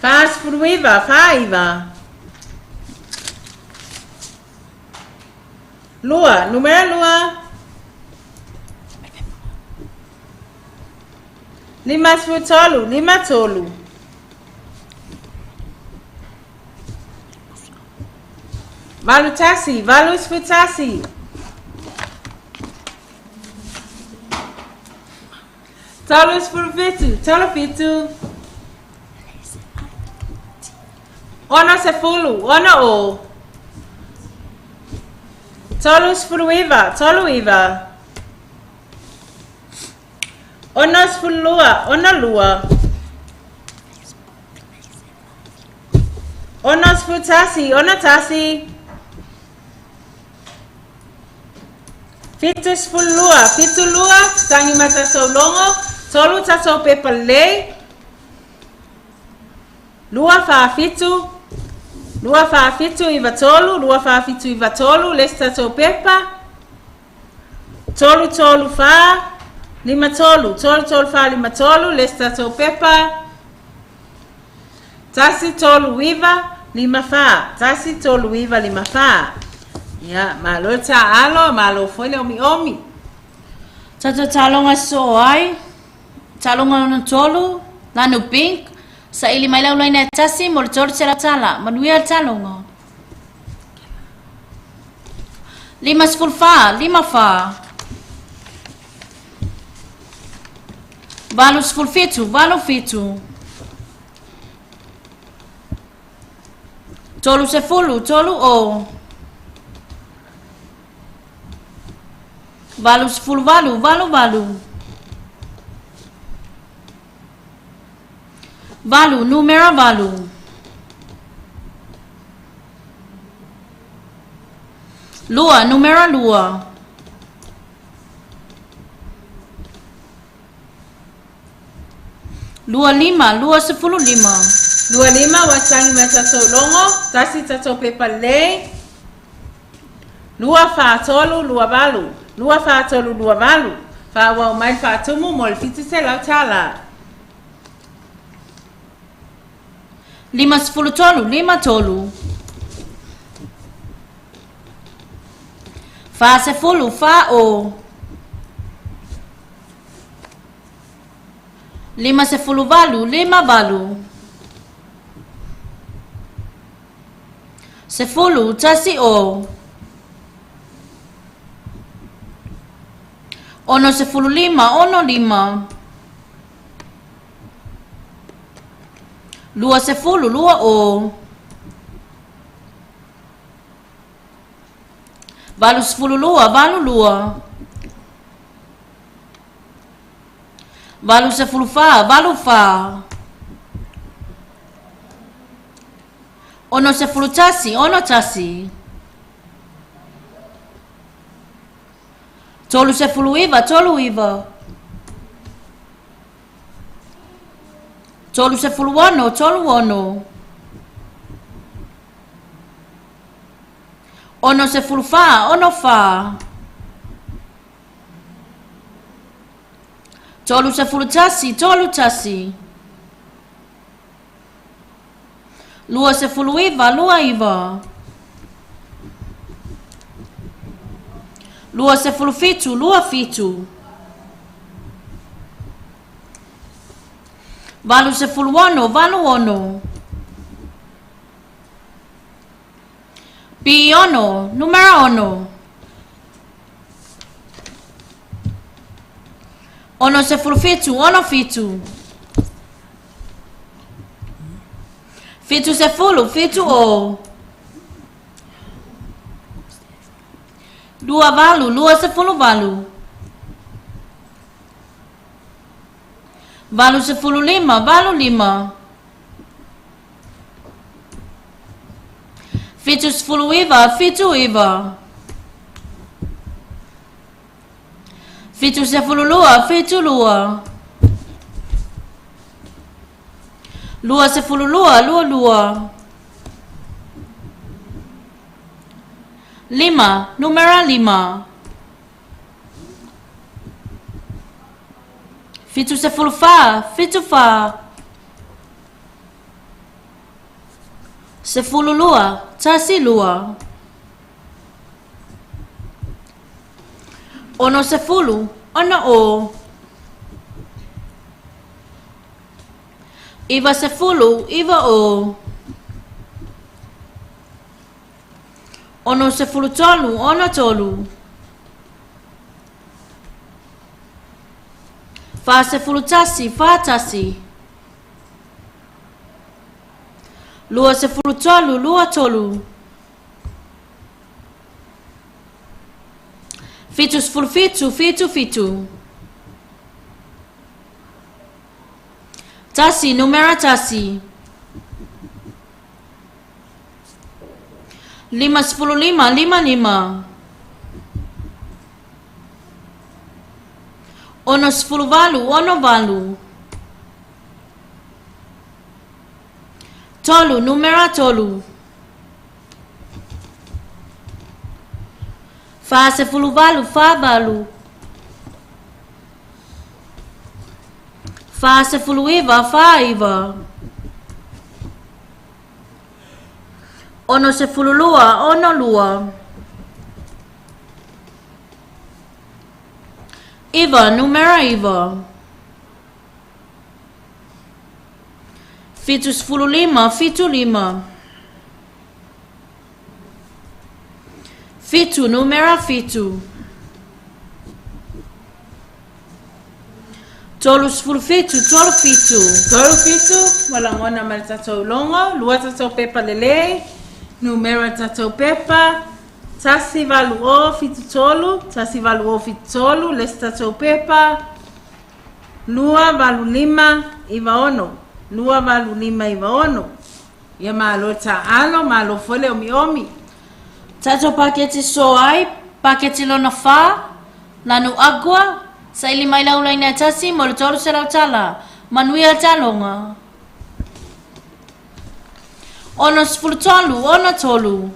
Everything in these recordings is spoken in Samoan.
49, 49. Lua, numera lua. 53, lima tolu. 81, 81. 37, tolu fitu. 60, ono o. 39, tolu iva. 62, ono lua. 61, ono tasi. 72, fitu lua, tagi ma tatou logo, tolu tatou pepa lelei, lua fa fitu, lua fa fitu iva tolu, lua fa fitu iva tolu, le isi tatou pepa, tolu tolu fa, lima tolu, tolu tolu fa lima tolu, le isi tatou pepa, Tasi tolu iva, lima fa. Tasi tolu iva, lima fa. Ia, malo le taaalo, malo foi le omiomi. Tatou taaloga soo ai, taaloga lona tolu, Lanu Pink, saili mai lau laina e tasi mo le 300 tala. Manuia le taaloga. 54, lima fa. 87, valu fitu. 30, tolu o. 88, valu valu. Valu, numera valu. Lua, numera lua. Lua lima, 25. Lua lima ua tagi mai tatou logo, tasi tatou pepa lelei. Lua fa tolu, lua valu. Lua fa tolu, lua valu. Faaauau mai le faatumu mo le 700 tala. 53, lima tolu. 40, fa o. 58, lima valu. 10, tasi o. 65, ono lima. 20, lua o. 82, valu lua. 84, valu fa. 61, ono tasi. 39, tolu iva. 36, tolu ono. 64, ono fa. 31, tolu tasi. 29, lua iva. 27, lua fitu. 86, valu ono. Pi ono, numera ono. 67, ono fitu. 70, fitu o. 28, 28. 85, valu lima. 79, fitu iva. 72, fitu lua. 22, lua lua. Lima, numera lima. 74, fitu fa. 12, tasi lua. 60, 6 o. 90, 9 o. 63, 63. 41, 41. 23, 23. 77, 77. Tasi, numera tasi. 55, 55. 68, 68. Tolu, numera tolu. 48, 48. 49, 49. 62, 62. 9, numera 9. 75, 75. 7, numera 7. 37, 37. 37, ua lagona ma le tatou logo, lua tatou pepa lelei, numera o le tatou pepa, 1 8 0 7 3, 1 8 0 7 3, le isi tatou pepa, 2 8 5 9 6, 2 8 5 9 6. Ia malo le taaalo, malo foi le omiomi. Tatou paketi so ai, paketi lona fa, lanu agua, saili mai lau ulaina e tasi mo le 300 tala. Manuia le taloga. 63, 63.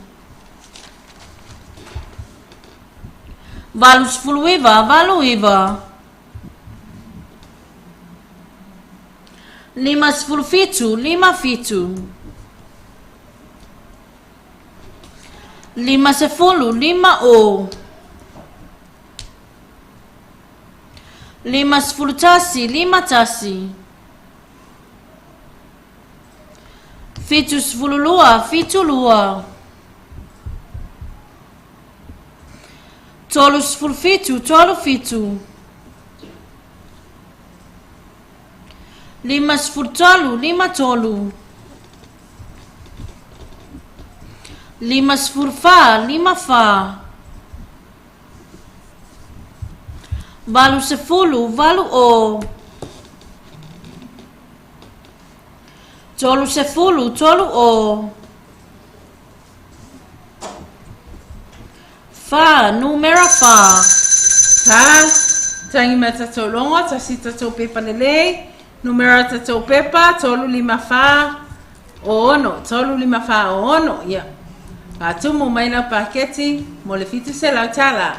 89, 89. 57, 57. 50, 50. 51, 51. 72, 72. 37, 37. 53, 53. 54, 54. 80, 80. 30, 30. Fa, numera fa. Fa, tagi mai le tatou logo, tasi tatou pepa lelei, numera o tatou pepa, 3 5 4 6, 3 5 4 6. Ia. Faatumu mai lau paketi mo le 700 tala.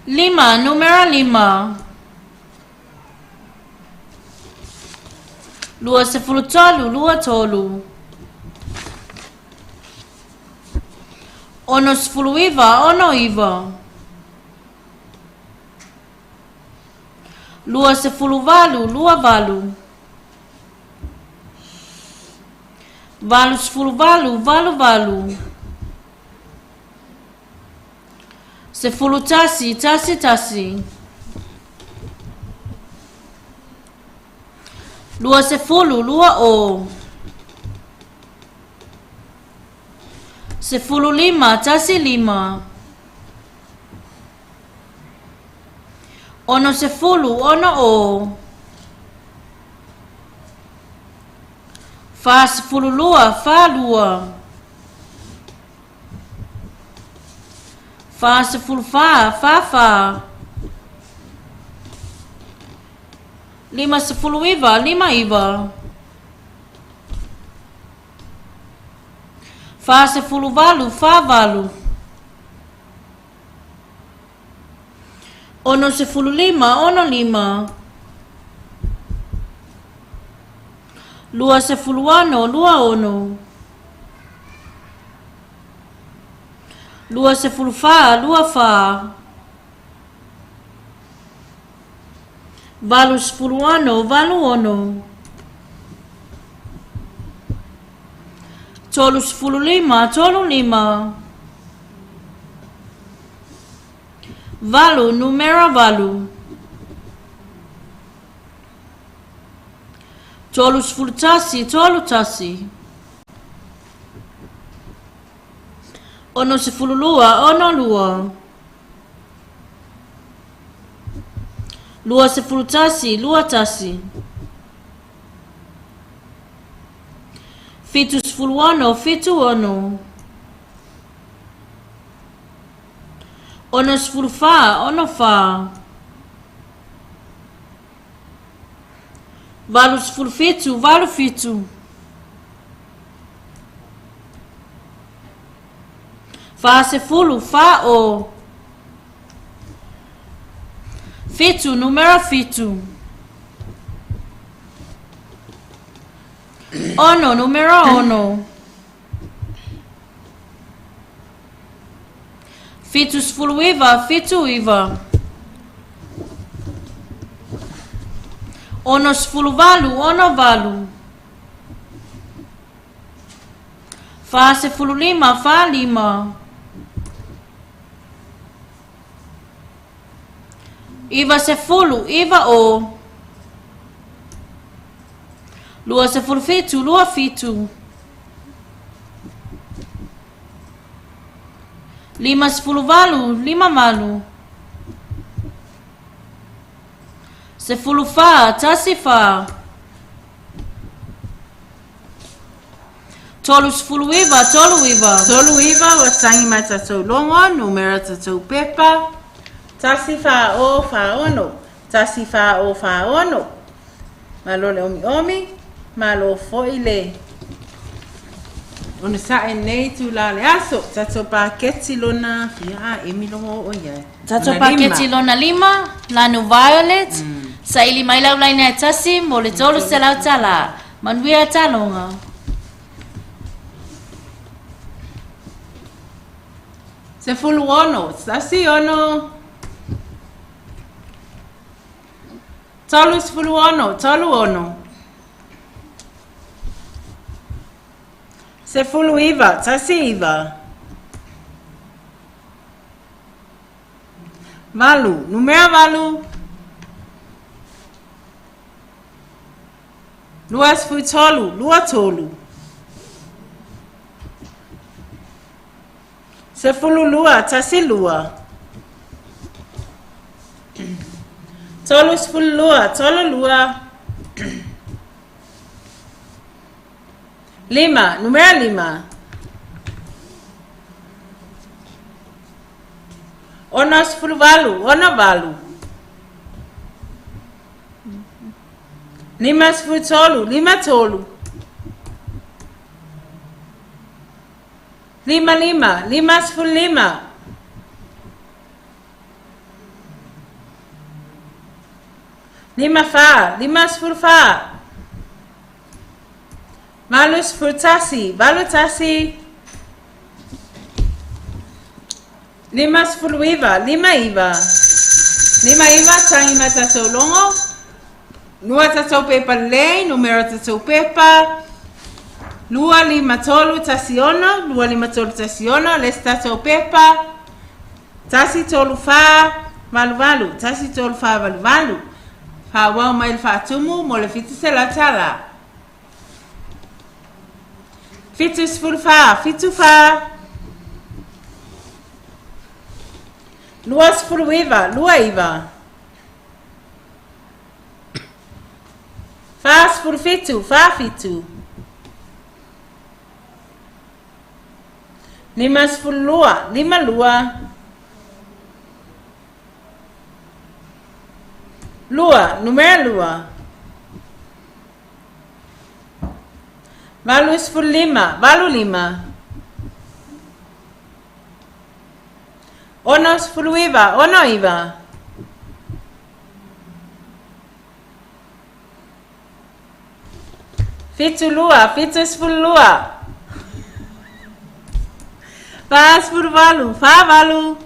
5, numera 5. 23, 23. 69, 69. 28, 28. 88, 88. 11, 11. 20, 20. 15, 15. 60, 60. 42, 42. 44, 44. 59, 59. 48, 48. 65, 65. 26, 26. 24, 24. 86, 86. 35, 35. 8, numera 8. 31, 31. 62, 62. 21, 21. 76, 76. 64, 64. 87, 87. 40, 40. 7, numera 7. 6, numera 6. 79, 79. 68, 68. 45, 45. 90, 90. 27, 27. 58, 58. 14, 14. 39, 39. 39 ua sagi mai tatou logo, numera tatou pepa, 1 4 0 4 6, 1 4 0 4 6. Malo le omiomi, malo foi le onosaʻi i lenei itulā o le aso. Tatou paketi lona fia a emi logo o i ai. Tatou paketi lona lima, lanu violet, saili mai lau laina e tasi mo le 300 tala. Manuia taloga. 16, 16. 36, 36. 19, 19. 8, numera 8. 23, 23. 12, 12. 32, 32. 5, numera 5. 68, 68. 53, 53. 5, 5, 55. 54, 54. 81, 81. 59, 59. 59, tagi mai tatou logo. Lua tatou pepa lelei, numera tatou pepa. 2, 5, 3, 1, 6, 2, 5, 3, 1, 6, le isi tatou pepa. 1, 3, 4, 8, 8, 1, 3, 4, 8, 8. Faaauau mai le faatumu mo le $700 tala. 74, 74. 29, 29. 47, 47. 52, 52. 2, numera 2. 85, 85. 69, 69. 72, 72. 48, 48. 10, 10.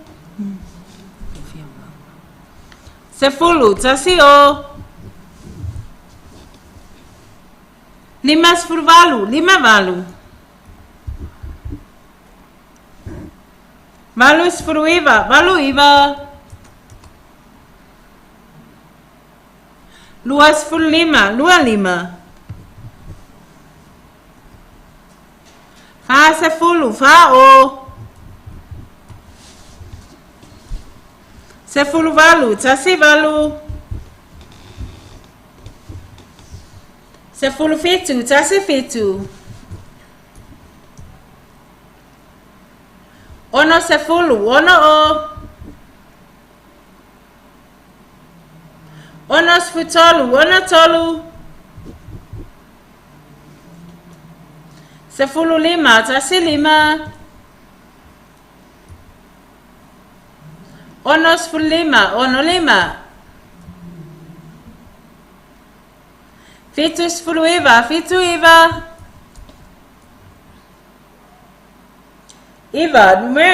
58, 58. 89, 89. 25, 25. 40, 40. 18, 18. 17, 17. 60, 60. 63, 63. 15, 15. 65, 65. 79, 79. 9, numera 9. 61, 61. 31, 31. 21, 21.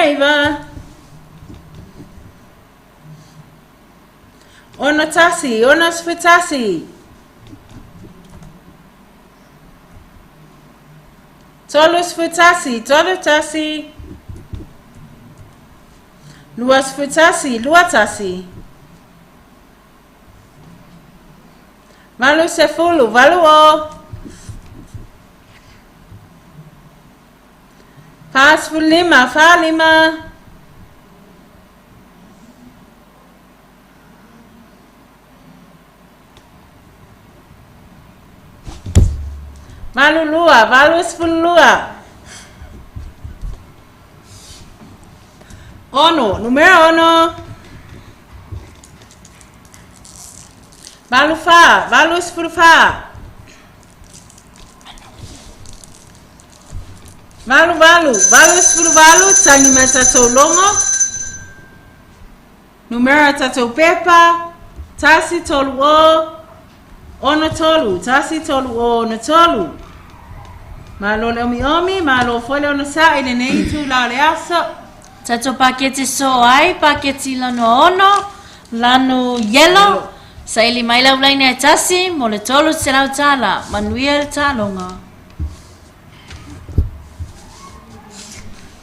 80, 80. 45, 45. 82, 82. 6, numera 6. 84, 84. 88, 88, tagi mai tatou logo. Numera tatou pepa, 1 3 0 6 3, 3 0 6 3. Malo le omiomi, malo foi le onosaʻi lenei itulā o le aso. Tatou paketi so ai, paketi lanu 6, lanu yellow, saili mai lau laina e tasi mo le $300. Manuia le taloga.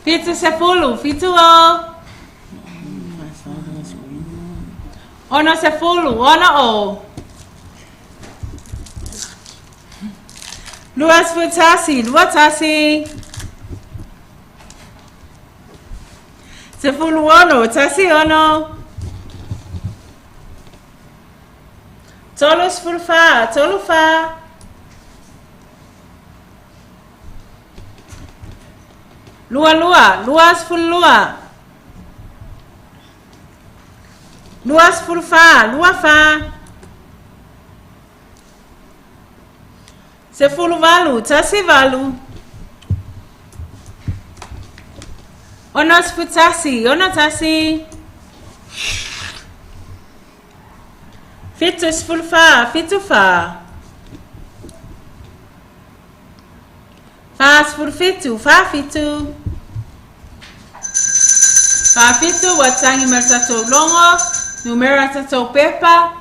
70, 70. 60, 60. 21, 21. 16, 16. 34, 34. 22, 22. 24, 24. 18, 18. 61, 61. 74, 74. 47, 47. 47 ua tagi ma le tatou logo, numera tatou pepa,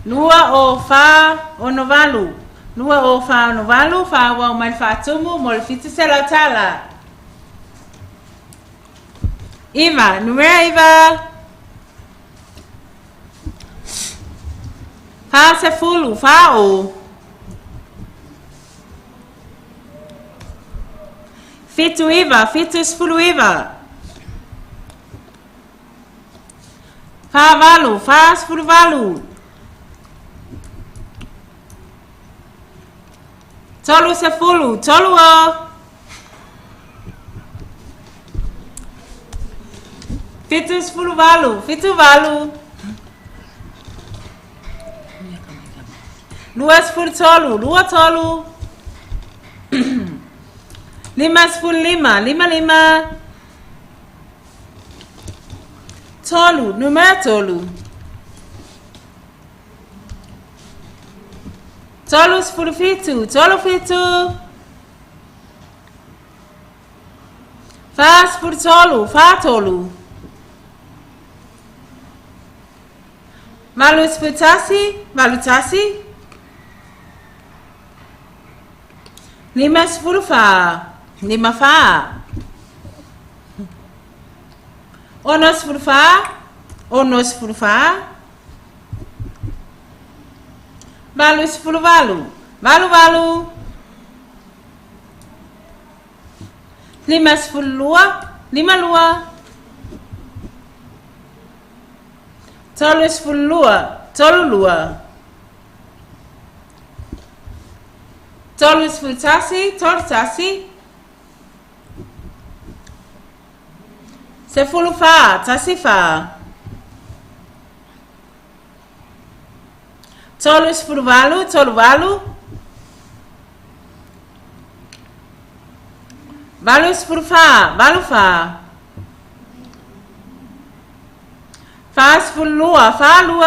2 o 4 6 8. 2 o 4 6 8, faaauau mai le faatumu mo le $700 tala. 9, numera 9. 40, 40. 79, 79. 48, 48. 30, 30. 78, 78. 23, 23. 55, 55. 3, numera 3. 37, 37. 43, 43. 81, 81. 54, 54. 64, 64. 88, 88. 52, 52. 32, 32. 31, 31. 14, 14. 38, 38. 84, 84. 42, 42.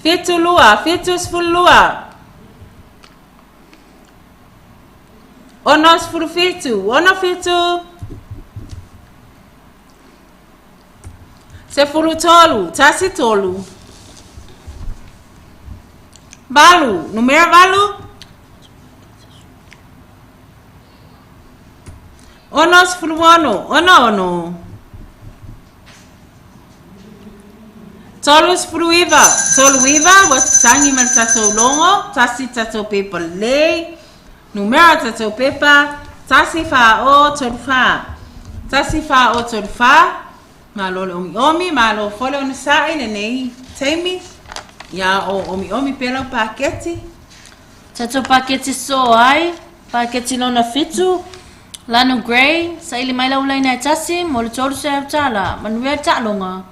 53, 53. 72, 72. 67, 67. 13, 13. Valu, numera valu. 66, 66. 39, 39, ua tatagi ma le tatou logo, tasi tatou pepa lelei, numera o tatou pepa, 1 4 0 3 4. 1 4 0 3 4, malo le omiomi, malo foi le onosai lenei taimi, ia o omiomi pea lau paketi. Tatou paketi soo ai, paketi lona fitu, Lanu Gray, saili mai lau laina e tasi mo le $300. Manuia le taaloga.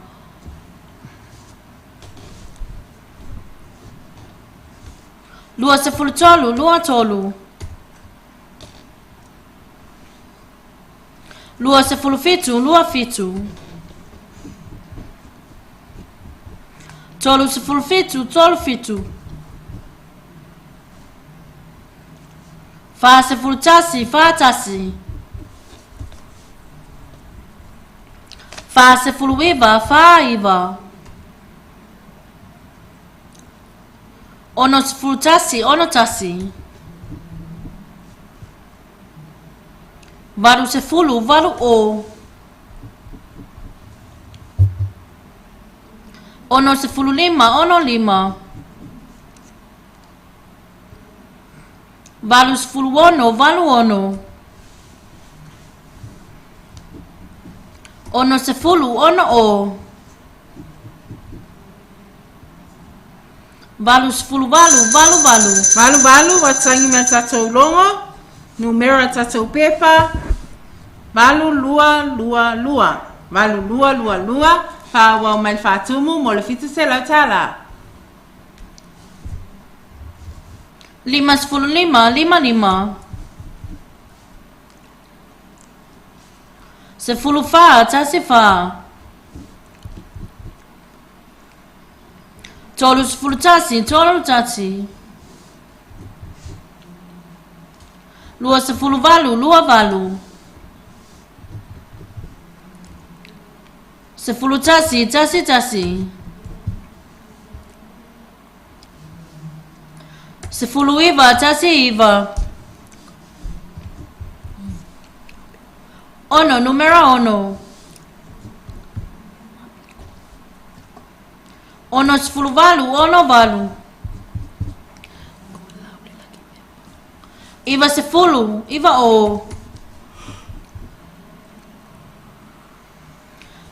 23, 23. 27, 27. 37, 37. 41, 41. 49, 49. 61, 61. 80, 80. 65, 65. 86, 86. 60, 60. 88, 88. 88, ua tagi ma le tatou logo, numera o tatou pepa, 8 2 2 2. 8 2 2 2, faaauau mai le faatumu mo le $700. 55, 55. 14, 14. 31, 31. 28, 28. 11, 11. 19, 19. 6, numera 6.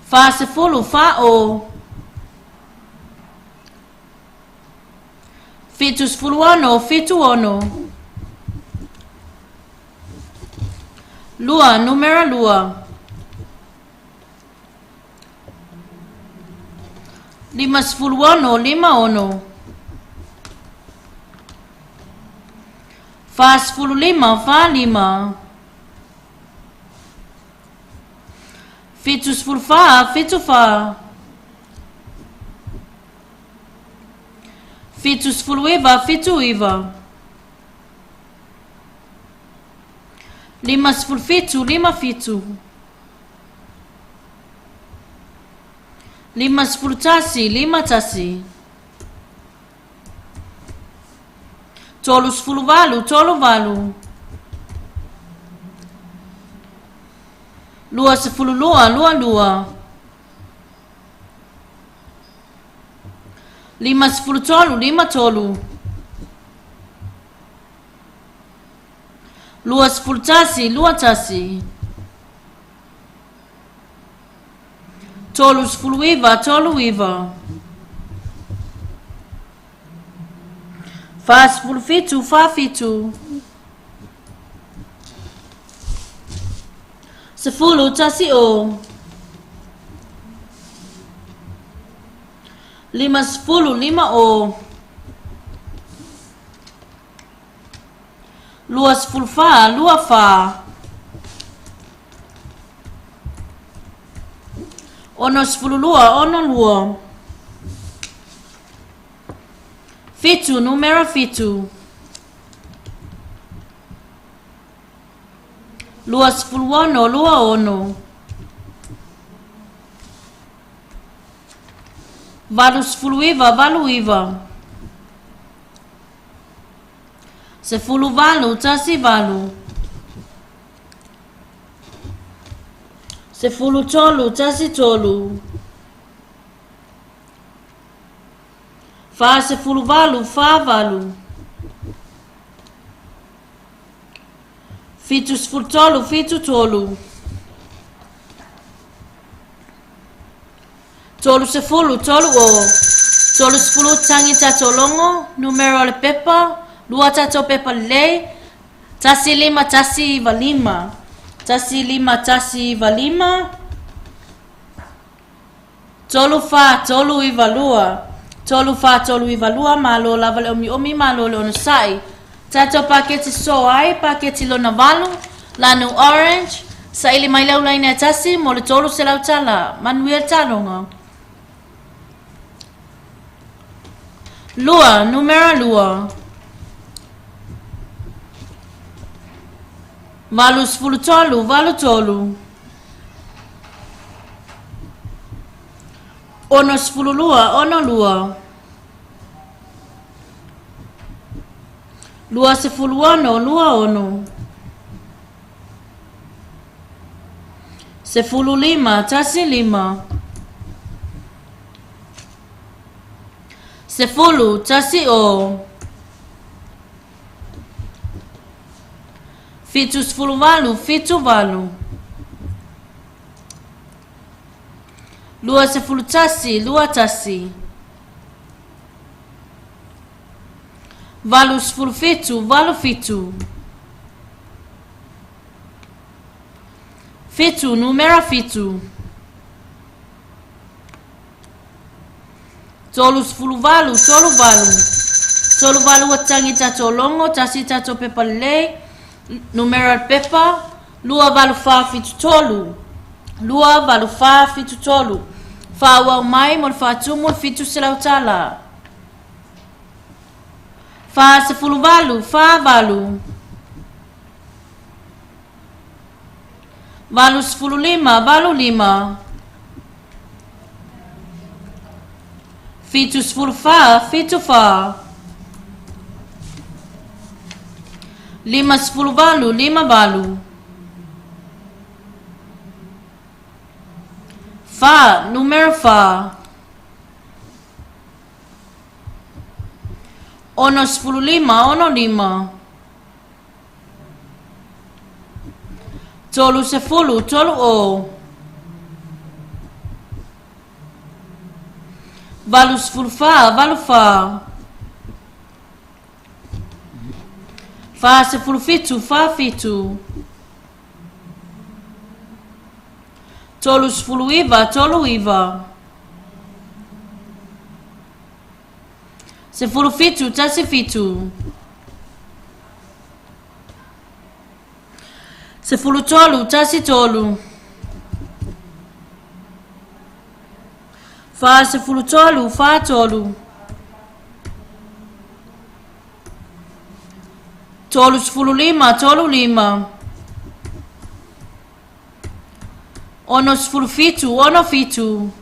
68, 68. 90, 90. 40, 40. 76, 76. 2, numera 2. 56, 56. 45, 45. 74, 74. 79, 79. 57, 57. 51, 51. 38, 38. 22, 22. 53, 53. 21, 21. 39, 39. 47, 47. 10, 10. 50, 50. 24, 24. 62, 62. 7, numera 7. 26, 26. 89, 89. 18, 18. 13, 13. 48, 48. 73, 73. 30, 30. 30 tagi tatou logo, numera o le pepa, lua tatou pepa lelei, 1 5 1 9 5. 1 5 1 9 5. 3 4 3 9 2. 3 4 3 9 2, malo lava le omiomi, malo le onosai. Tatou paketi so ai, paketi lona valu, lanu orange, saili mai le ulaina e tasi mo le 300 tala. Manuia le taloga. 2, numera 2. 83, 83. 62, 62. 26, 26. 15, 15. 10, 10. 78, 78. 21, 21. 87, 87. 7, numera 7. 38, 38. 38 ua tagi tatou logo, tasi tatou pepa lelei, numera o le pepa, 2 8 4 7 3. 2 8 4 7 3. Faaauau mai mo le faatumu le 700 tala. 48, 48. 85, 85. 74, 74. 58, 58. 4, numera 4. 65, 65. 30, 30. 84, 84. 47, 47. 39, 39. 17, 17. 13, 13. 43, 43. 35, 35. 67, 67.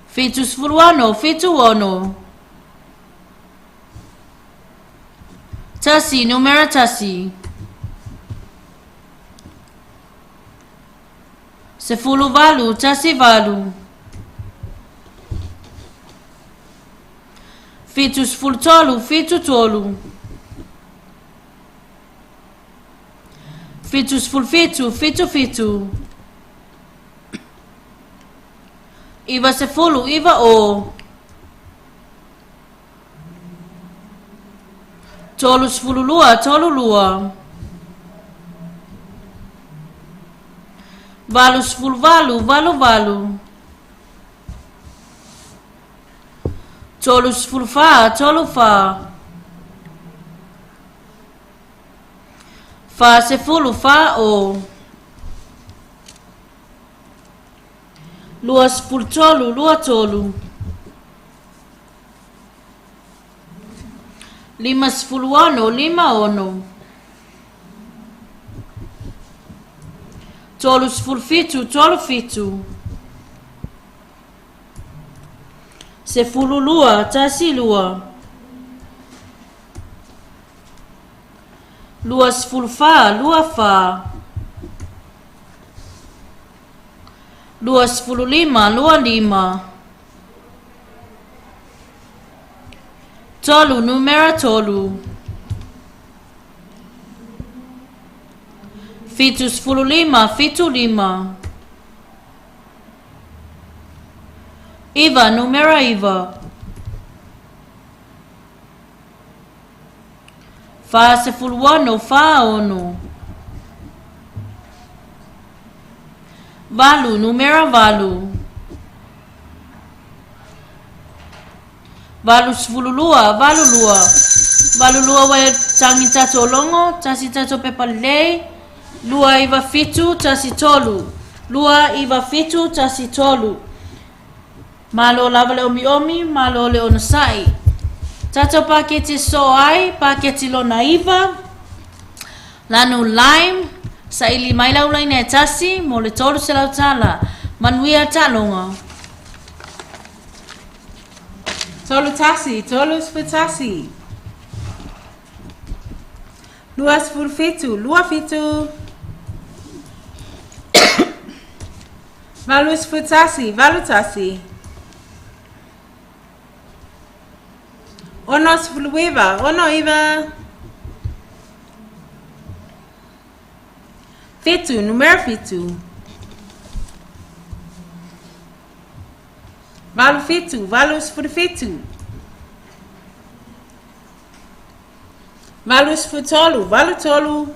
59, 59. 76, 76. Tasi, numera tasi. 18, tasi valu. 73, 73. 77, 77. 90, 90. 32, 32. 88, 88. 34, 34. 40, 40. 23, 23. 56, 56. 37, 37. 12, 12. 24, 24. 25, 25. Tolu, numera tolu. 75, 75. Iva, numera iva. 46, 46. Valu, numera valu. 82, 82. 82 ua e tagi tatou logo, tasi tatou pepa lelei, 297 13. 297 13. Malo lava le omiomi, malo le onosai. Tatou paketi so ai, paketi lona iva, lanu lime, saili mai lau laina e tasi, mo le 300 tala. Manuia taaloga. 31, 31. 27, 27. 81, 81. 69, 69. Fitu, numera fitu. 87, 87. 83, 83.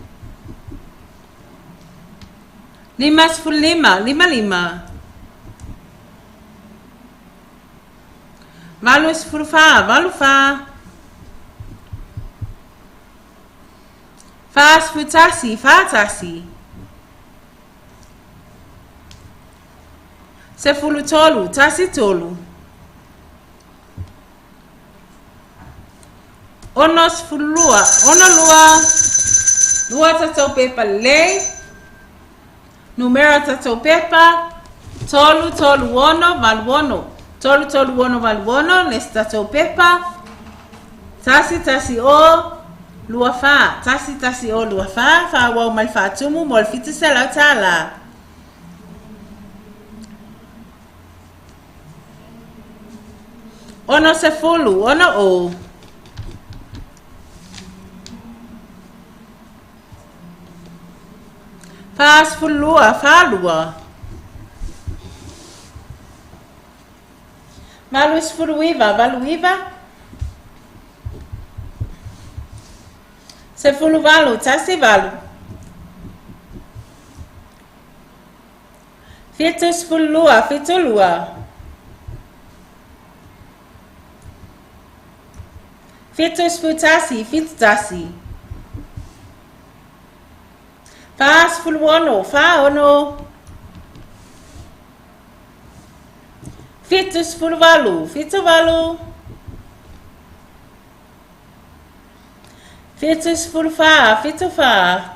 55, 55. 84, 84. 41, 41. 13, 13. 62, 62. Lua tatou pepa lelei. Numera tatou pepa, 3, 3, 6, 8, 6. 3, 3, 6, 8 6 le isi tatou pepa, 1, 1, 0, 2, 4. 1, 1, 0, 2, 4. Faaauau mai le faatumu mo le 700 tala. 60, 60. 42, 42. 89, 89. 18, 18. 72, 72. 71, 71. 46, 46. 78, 78. 74, 74.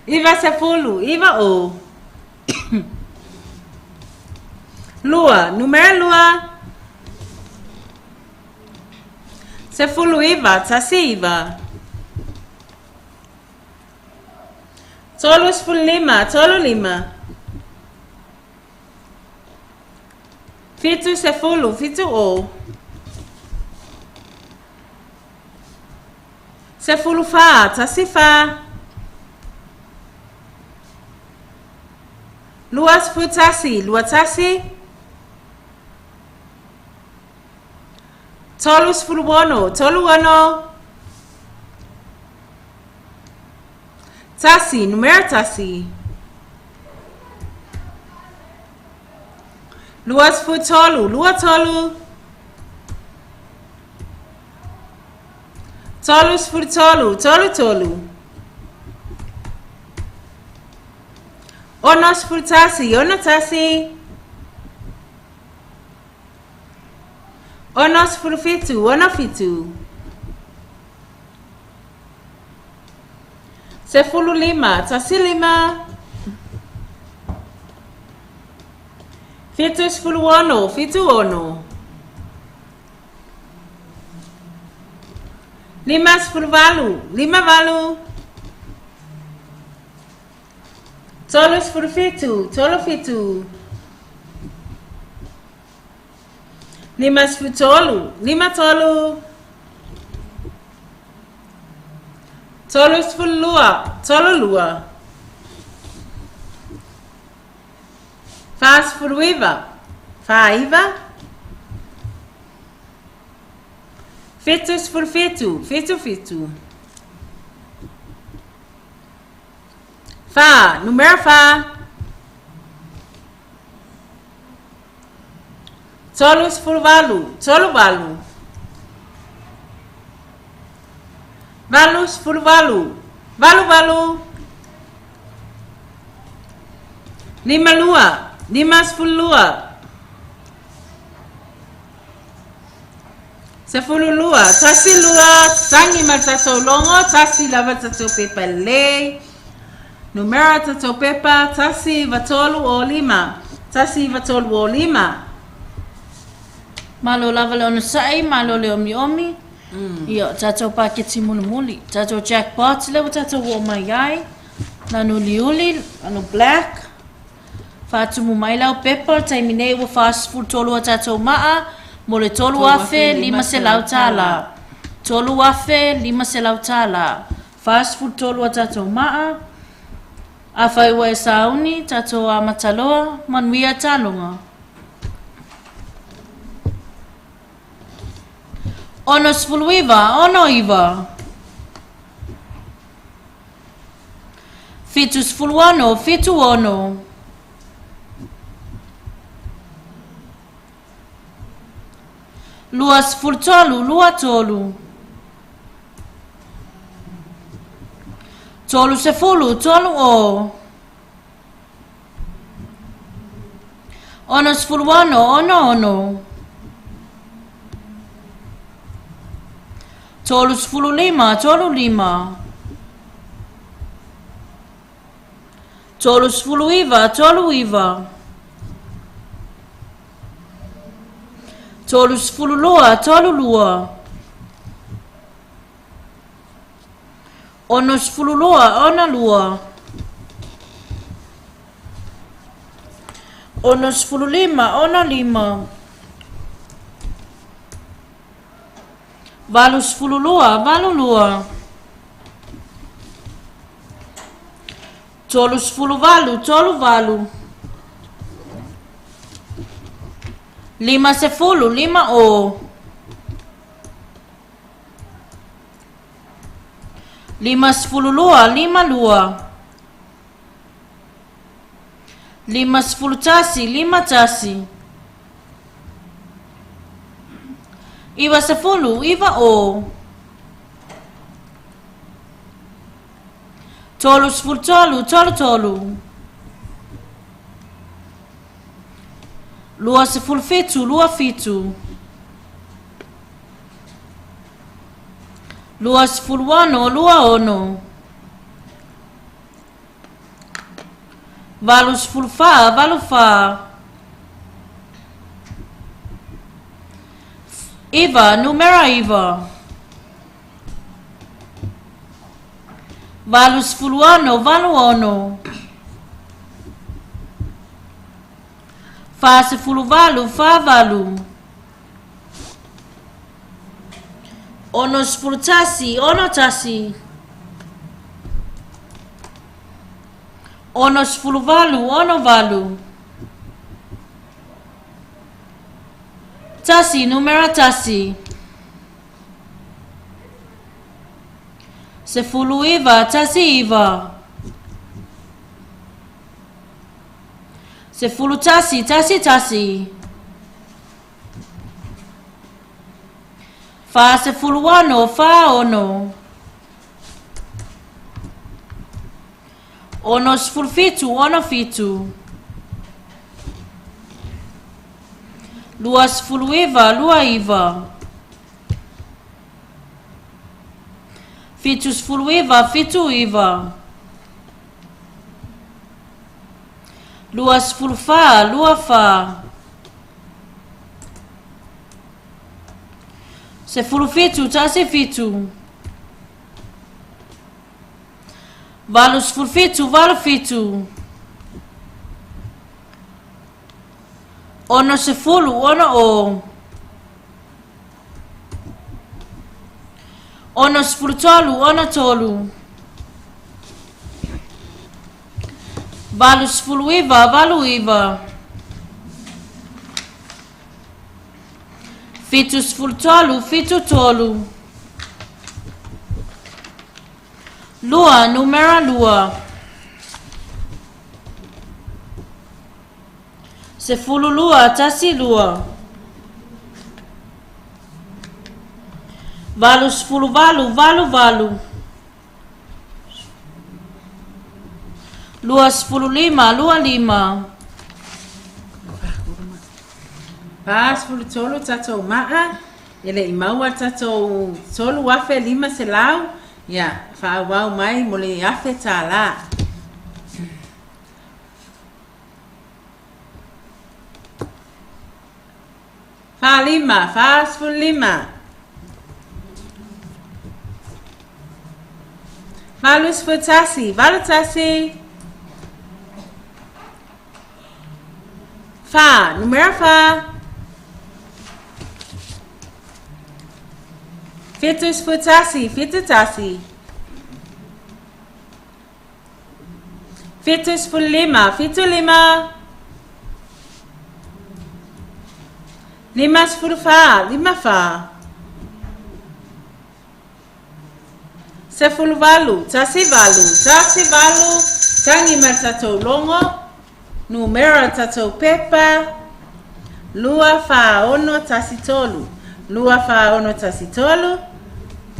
80, 80. 90, 90. Lua, numera lua. 19, 19. 35, 35. 70, 70. 14, 14. 21, 21. 36, 36. 1, numera 1. 23, 23. 33, 33. 61, 61. 67, 67. 15, 15. 76, 76. 58, 58. 37, 37. 53, 53. 32, 32. 49, 49. 77, 77. 4, numera 4. 38, 38. 88, 88. 52, 52. 12, 12, tangi ma tatou logo, 1 lava tatou pepa lelei. Numera tatou pepa, 1 9 3 0 5. 1 9 3 0 5. Malo lava le onosai, malo le omiomi. Ia, o tatou paketi mulimuli. Tatou jackpots lea ua tatou oo mai ai. Lanu uliuli, lanu black. Faatumu mai lau pepa, o le taimi nei ua 43 a tatou maa mo le $3,500 tala. $3,500 tala. 43 a tatou maa. Afai ua e sauni, tatou amata loa, manuia taaloga. 69, 69. 76, 76. 23, 23. 30, 30. 66, 66. 35, 35. 39, 39. 32, 32. 62, 62. 65, 65. 82, 82. 38, 38. 50, 50. 52, 52. 51, 51. 90, 90. 33, 33. 27, 27. 26, 26. 84, 84. 9, numera 9. 86, 86. 48, 48. 61, 61. 68, 68. 1, numera 1. 19, 19. 11, 11. 46, 46. 67, 67. 29, 29. 79, 79. 24, 24. 17, 17. 87, 87. 60, 60. 63, 63. 89, 89. 73, 73. 2, numera 2. 12, 12. 88, 88. 25, 25. 43 tatou maa, e le i maua le tatou 3,500, ia, faaauau mai mo le $1,000. 45, 45. 81, 81. 4, numera 4. 71, 71. 75, 75. 54, 54. 18, 18, 18, tagi mai le tatou logo, numera o le tatou pepa, 2, 4, 6, 1, 3. 2, 4, 6, 1, 3,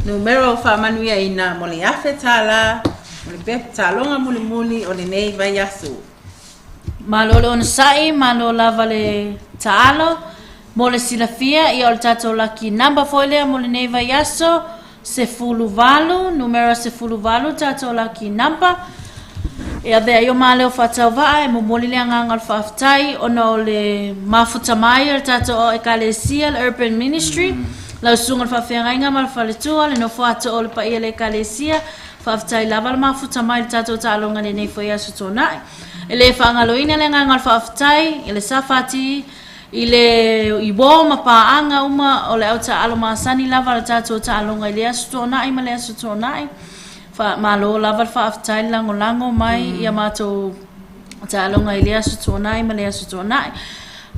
numera o faamanuiaina mo le $1,000 mo le pepa taaloga mulimuli o lenei vaiaso. Malo le onosai, malo lava le taalo. Mo le silafia, ia o le tatou lucky number foi lea mo lenei vaiaso, 18, numera 18 tatou lucky number. E avea ai o maleo faatauvaa e momoli le agaga o le faafetai ona o le mafuta mai o le tatou ao Ekalesia, le Urban Ministry, lau susuga i le faafeagaiga ma le faletua, le nofo atoa o le paia o le Ekalesia. Faafetai lava le mafuta mai i le tatou taaloga i lenei foi aso Toonai. E le faagaloina le agaga o le faafetai i le SFT, i le i uo ma paaga uma o le au taaalo masani lava a le tatou taaloga i lea Aso Toonai ma le Aso Toonai. Fa, malo lava le faafetai le lagolago mai ia matou taaloga i lea Aso Toonai ma le Aso Toonai.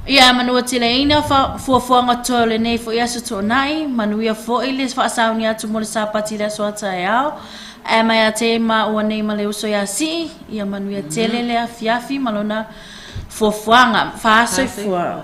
Ia manuateleina fa, fuafuaga totoe o lenei foi Aso Toonai, manuia foi le faasauni atu mo le Sapati i le aso a taeao. Ae mai a te maua nei ma le uso ia Sii, ia manuia tele le afiafi ma lona. fuafuaga. Faasoifua.